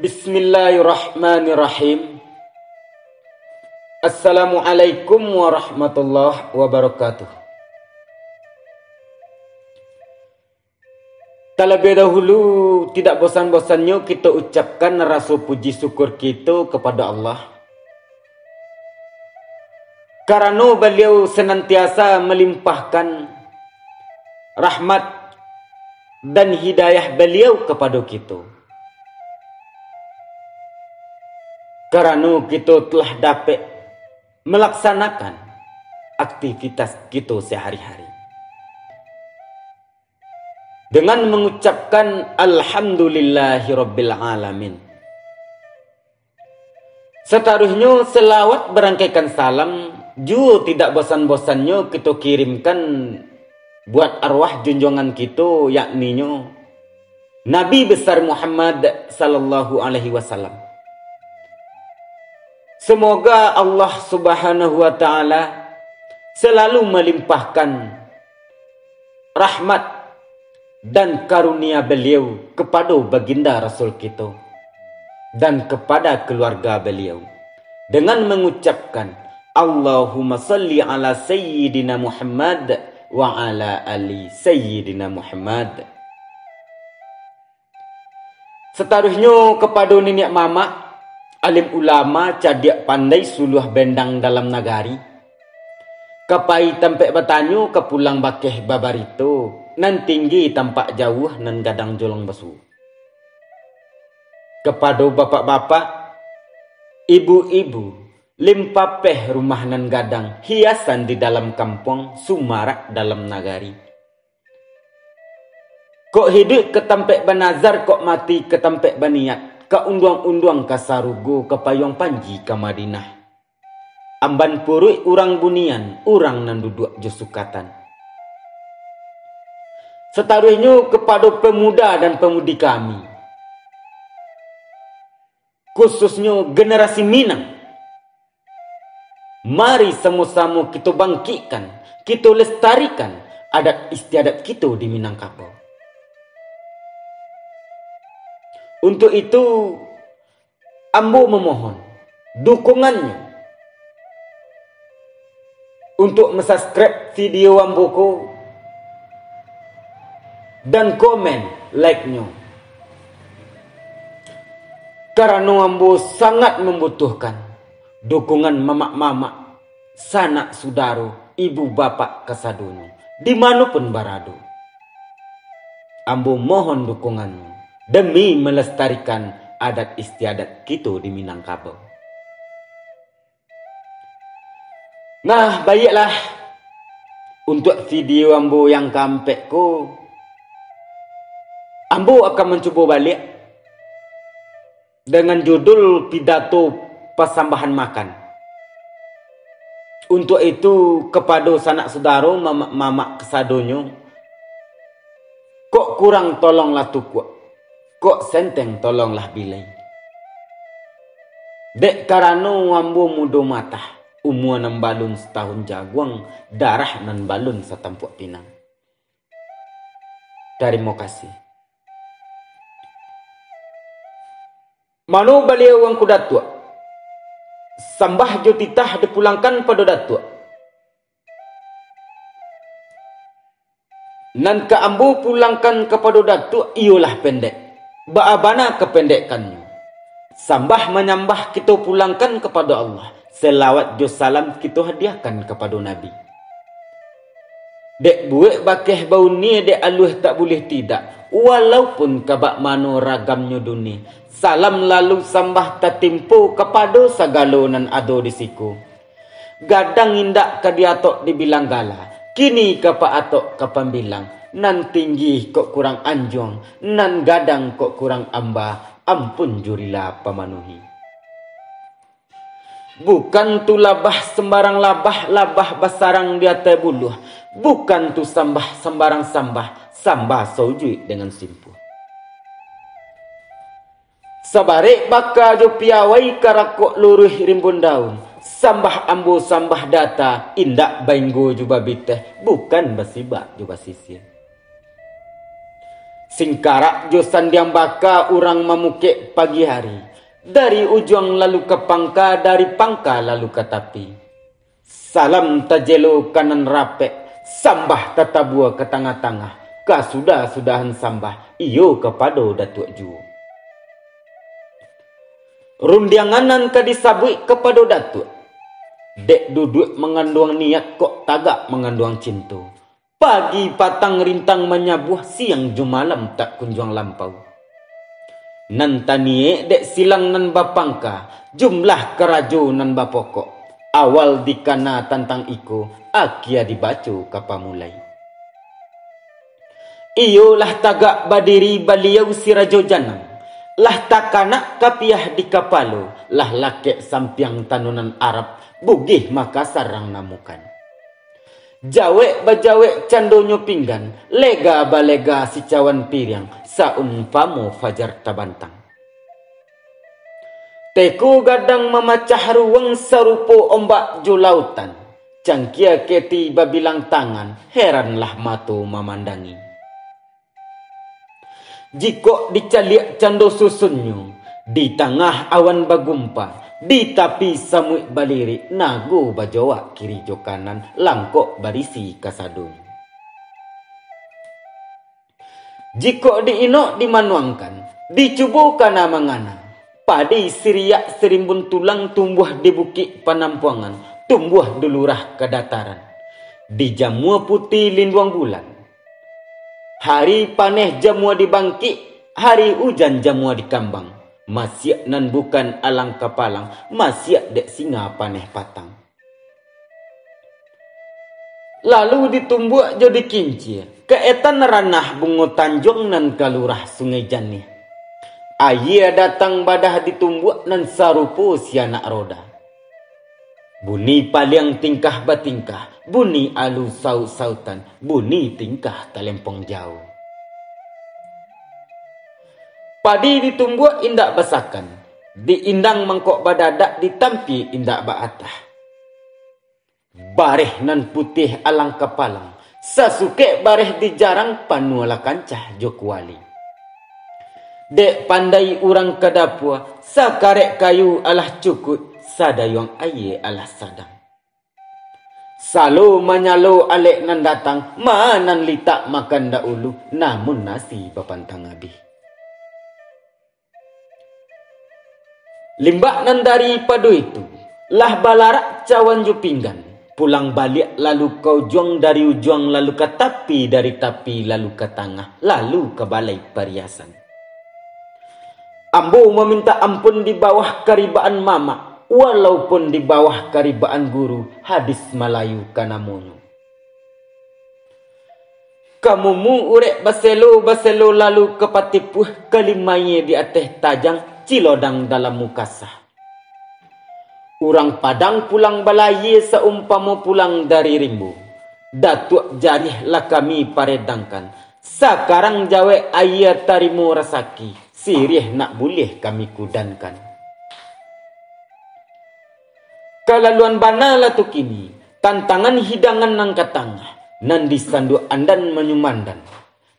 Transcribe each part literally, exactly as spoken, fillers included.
Bismillahirrahmanirrahim. Assalamualaikum warahmatullahi wabarakatuh. Talabiah dahulu, tidak bosan-bosannyo kito ucapkan raso puji syukur kito kapado Allah, karano Baliau sanantiasa malimpahkan rahmat dan hidayah Baliau kapado kito, karano kito telah dapek malaksanakan aktivitas kito sahari-hari dengan mangucapkan Alhamdulillahirabbil alamin. Sataruihnyo, salawat barangkaikan salam juo tidak bosan-bosannyo kito kirimkan buat arwah junjuangan kito, yakninyo Nabi Besar Muhammad sallallahu alaihi wasallam. Semoga Allah Subhanahu wa Ta'ala selalu melimpahkan rahmat dan karunia Baliau kepada Baginda Rasul kito dan kepada keluarga Baliau, dengan mengucapkan, "Allahumma salli ala Sayyidina Muhammad wa ala ali Sayyidina Muhammad." Sataruihnyo, kapado niniak mamak, alim ulama, cadiak pandai, suluah bendang dalam nagari. Ka pai tampek batanyo, ka pulang bakeh babarito, nan tinggi tampak jauah, nan gadang jolong basuo. Kapado bapak-bapak, ibu-ibu, limpapeh rumah nan gadang, hiasan di dalam kampuang, sumarak dalam nagari. Kok hiduik ka tampek banazar, kok mati ka tampek baniat, ka unduang-unduang ka sarugo, ka payuang panji ka Madinah. Amban puruik urang bunian, urang nan duduak jo sukatan. Sataruihnyo kapado pemuda dan pemudi kami, khususnyo generasi Minang. Mari samo-samo kito bangkikkan, kito lestarikan adat istiadat kito di Minangkabau. Untuk itu, ambo mamohon dukungannyo untuk mensubscribe video ambo ko, dan komen like-nyo. Karano ambo sangat mambutuhkan dukungan mamak-mamak, sanak sudaro, ibu bapak kasadonyo, di mano pun barado. Ambo mohon dukungannyo demi melestarikan adat istiadat kito di Minangkabau. Nah, baiaklah. Untuak video ambo yang kaampek ko, ambo akan mancubo baliak dengan judul pidato pasambahan makan. Untuak itu, kapado sanak sudaro, mamak-mamak kasadonyo, kok kurang tolonglah tukuak, kok senteng tolonglah bilai. Dek karano ambo mudo matah, umua nan balun satahun jaguang, darah nan balun satampuak pinang. Tarimo kasih. Mano baliau Angku Datuak? Sambah jo titah dipulangkan pado Datuak. Nan ka ambo pulangkan kapado Datuak iyolah pendek. Baa bana kapendekkannyo? Sambah manyambah kito pulangkan kapado Allah, salawat jo salam kito hadiahkan kapado Nabi. Dek buek bakeh baunie, dek aluah tak buliah tidak, walaupun ka bak mano ragamnyo dunie, salam lalu sambah tatimpo kapado sagalo nan ado di siko. Gadang indak ka diatok dibilang gala, kini ka paatok ka pambilang, nan tinggi kok kurang anjuang, nan gadang kok kurang amba, ampun jurilah pamanuhi. Bukan tu labah sambarang labah, labah basarang di ateh buluah. Bukan tu sambah sambarang sambah, sambah saujuik dengan simpuah. Sabarek baka jo piawai, karakok luruih rimbun daun. Sambah ambo sambah data, indak bainggo jo babiteh, bukan basibak jo basisia. Singkarak jo sandiang baka urang mamukek pagi hari, dari ujuang lalu ka pangka, dari pangka lalu ka tapi. Salam tajelo ka nan rapek, sambah tatabua ka tangah-tangah, ka sudah-sudahan sambah, iyo kapado Datuak juo. Rundiangan nan ka disabuik kapado Datuak, dek duduak manganduang niat kok tagak manganduang cinto. Pagi patang rintang manyabuah, siang jo malam tak kunjuang lampau. Nan taniek dek silang nan bapangka, jumlah karajo nan bapokok. Awal dikana tantang iko, akia dibaco ka pamulai. Iyo lah tagak badiri Baliau si Rajo Janang, lah takanak kapiah di kapalo, lah lakek sampiang tanunan Arab, Bugih Makasar rang namokan. Jawek bajawek candonyo pinggan, lega balega sicawan piriang, saumpamo fajar tabantang. Teko gadang mamacah ruang sarupo ombak jo lautan, cangkia keti babilang tangan, heranlah mato mamandangi. Jikok dicaliak cando susunnyo, di tangah awan bagumpa, di tapi samuik balirik, nago bajowak kiri jo kanan, langkok barisi kasadonyo. Jikok di-inok dimanuangkan, dicubo kana mangana, padi siriak sirimbun tulang tumbuah di bukik panampuangan, tumbuah di lurah kadataran, di jamua putiah linduang bulan. Hari paneh jamua di bangkik, hari ujan jamua di kambang. Masiak nan bukan alang kapalang, masiak dek singa paneh patang. Lalu ditumbuak jo dikincia, kaetan ranah bungo tanjuang nan ka lurah Sungai Janih. Ayie datang badah ditumbuak nan sarupo si anak roda. Bunyi paliang tingkah batingkah, bunyi alu saut-sautan, bunyi tingkah talempong jauah. Padi ditumbuak indak basakan, diindang mangkok badadak, ditampie indak baatah. Bareh nan putiah alang kapalang, sasukek bareh dijarang, panuahlah kancah jo kuali. Dek pandai urang ka dapua, sakarek kayu alah cukuik, sadayuang ayie alah sadang. Salo manyalo alek nan datang, ma nan litak makan daulu, namun nasi bapantang abih. Limbak nan daripado itu, lah balarak cawan jo pinggan, pulang baliak lalu ka ujuang, dari ujuang lalu ka tapi, dari tapi lalu ka tangah, lalu ka balai pariasan. Ambo mamintak ampun di bawah karibaan mamak, walaupun di bawah karibaan guru, hadis Malayu ka namonyo. Kamumu urek baselo-baselo lalu ka patipuah, kalimaie di ateh tajang, cilodang dalam mukasah. Urang Padang pulang balayie saumpamo pulang dari rimbo. Datuak Jarih lah kami paredangkan, sakarang jawek ayie tarimo rasaki, siriah nak buliah kami kudankan. Kalaluan bana lah tu kini, tantangan hidangan nan ka tangah, nan disanduak andan manyumandan,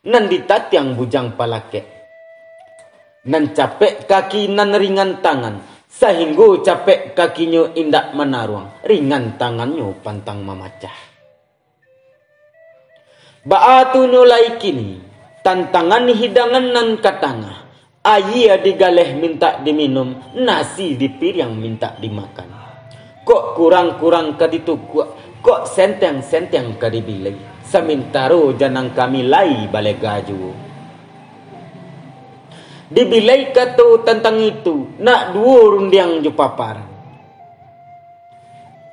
nan ditatiang bujang palakek. Nan capek kaki nan ringan tangan, sahinggo capek kakinyo indak manaruang, ringan tangannyo pantang mamacah. Baa tu nyo lai kini, tantangan hidangan nan ka tangah, ayie digaleh mintak diminum, nasi dipiriang mintak dimakan. Kok kurang-kurang ka ditukuak, kok senteng-senteng ka dibilai, samintaro janang kami lai balega juo. Dibilai kato tantang itu, nak duo rundiang jo paparan.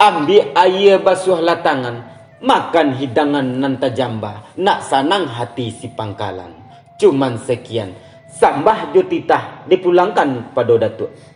Ambiak ayie basuahlah tangan, makan hidangan nan tajamba, nak sanang hati si pangkalan. Cuman sakian, sambah jo titah dipulangkan pado Datuak.